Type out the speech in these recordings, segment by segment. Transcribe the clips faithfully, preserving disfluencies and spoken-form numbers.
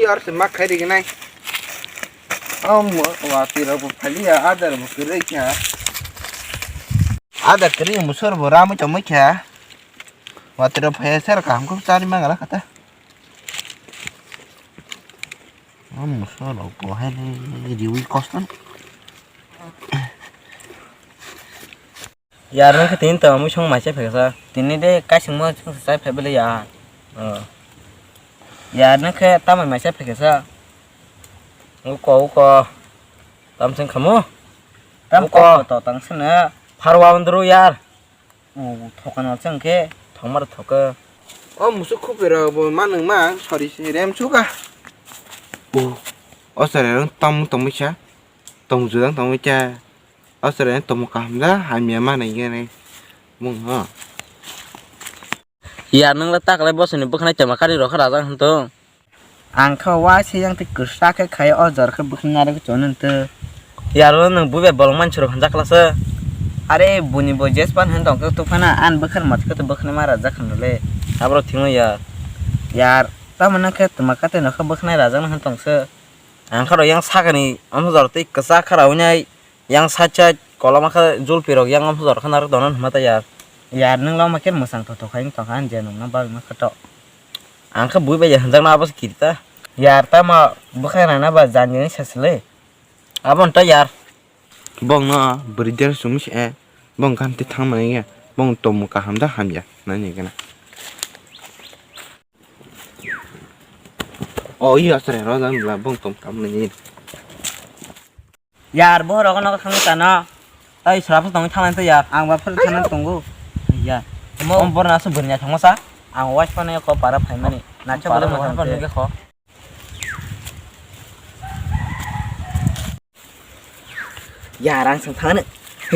Tor se mak khai ri gnai. Om watwi rok bo phaliya, adar bo kwrwi kha. Adar kwrwi musor bo ramwi tongwi kha. Watwi rok phaiya ser kaham khe chari mangala kha ta. Om musor rok bo hai riwi kosto. Yar nang khe tini tama mui song mai chai phaikha sa. Tini de kaising mo chai phai bele ya. Oh. Yar nang khe tama mai chai phaikha sa. Uko uko. Tam sing khamu. Tam uko. Ko to tang sene. Pharwa undru yar. U thokan wal seng khe thongmar thoka. O musuk khupui rok bo manung ma sori se rem suka. U. O sare rang tam tong misa. Tong judang tong misa. O chwraino tongmung kaham da, hamya manwi gwnwi mung ho. Yar, nwng le taklai bosoni bwkhanai tongma kari rw kha rajak hwn tong. Ang khe waisa yang tei kwsa khe khai o jor khe bwkhanai narwk chonwi tw. Yar, o nwng buibai bolong mansi rok hwnjak kla se. Are, buni bo jespan hwn tong khe tufana, an bwkhan mat khe to bwkhanai ma rajak hwn le. Abro thwngwi yar. Yar, tamo nang khe tongma kate nokha bwkhanai rajak hwn tong se. Ang khe rw yang sakani amsa jor tei kwsa kha rw nai. Yang side side koloma khe julpi rok yang amsa jora khe narwk dona hwnma ta yar. Yar nwng lama khe mwsang thotho khai wng tongkha, ang je nungna bagwi ma khato. Ang khe bui bai ya hwnjakno abo se kirita. Yar tamo bwkhak rana ba jani ni sasle. Abo nta yar. Bongno bwrwi der sumi se, bong ganti thang mani ya, bong tongmung kaham da hamya nani gana. O iya sere ro dan bla bong tong tam mani. Yar, bohrok no thang tano. Tai srap tong thang ta yar. Ang ba phar thang tongo. Yar. Mo om bor na su bwrnya thang sa. Ang wais pa ne ko para phai mani. Na cha bole mo thang pa ne ko. Yar ang sang thang ne.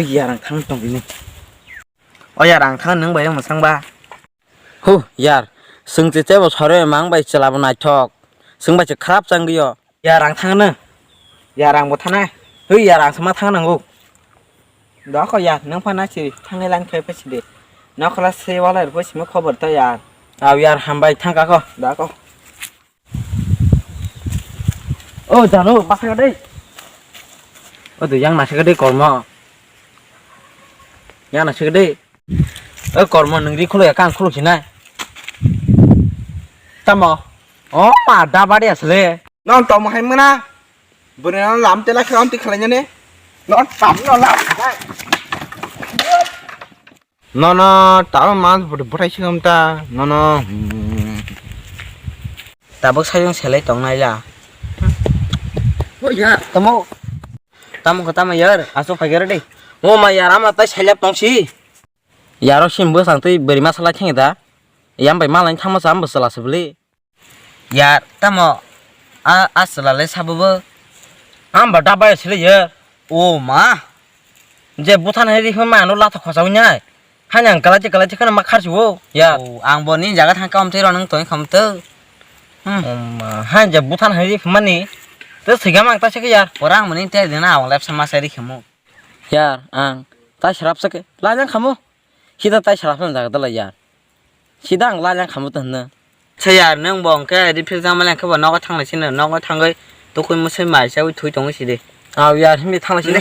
Yar ang thang tong ni. O yar ang thang nang bai mo sang ba. Hu, yar, swng che chebo sore mang bai chwla bo naithok. Swng bai che kharap chang gio. Yar ang thang na. Yar ang bo thana. Hui yar ang sama thang nango. Da ko yar nang phana si thang lan khai pa si de. Na khola se wala ro si mo khobor ta yar. Aw yar ham bai thang ka ko. Da ko. O jano, basa ka dei. O de yang nasi ka dei kormo. Yang nasi ka dei. O kormo nung ri khulo ya kang khulo sinai. Tamo. O ma da bari asle. Non tamo hai mana. Bwrwi no lam tela khe onti khalai nani. Non tam no lam. Nono tamo mas bwthai swngam ta nono. Hmm. Tabuk sayung selai tongnai la. Oh ya. Tamo. Tamo ko tamo yar, asuk phai gare de. O ma yar ama tai selap tongsi. Yaro sim bwsang twi bwrwi masa lai thang da. Yam bai malai thangma sa am bwsala se bwli. Yar, tamo a, a chwla le sabo bo? Ang ba da bai sile ye. O ma. Je buthan hai ri ma ano latha khosa wi nai. Hani ang kalai kalai khana ma kharsi o. Yar. O, ang bo ni jaga thang kam te ro nang tong kham te. Hmm. O ma, hai je buthan hai ri mani. Te siga mang ta se yar. Orang mani te dina awang lep sama sai ri khamo. Yar, ang ta srap se ke. La jang khamo. Hita tai salap san jaga dala yar. Sida ang la yang khamu tong na. Sa yar nang bo hwnkhe refill jama leng khe bo nogo thang lai sino, nogo thangwi tukui musui mai chawi thui tongwi sidi. Aw yar himni thang lai sidi.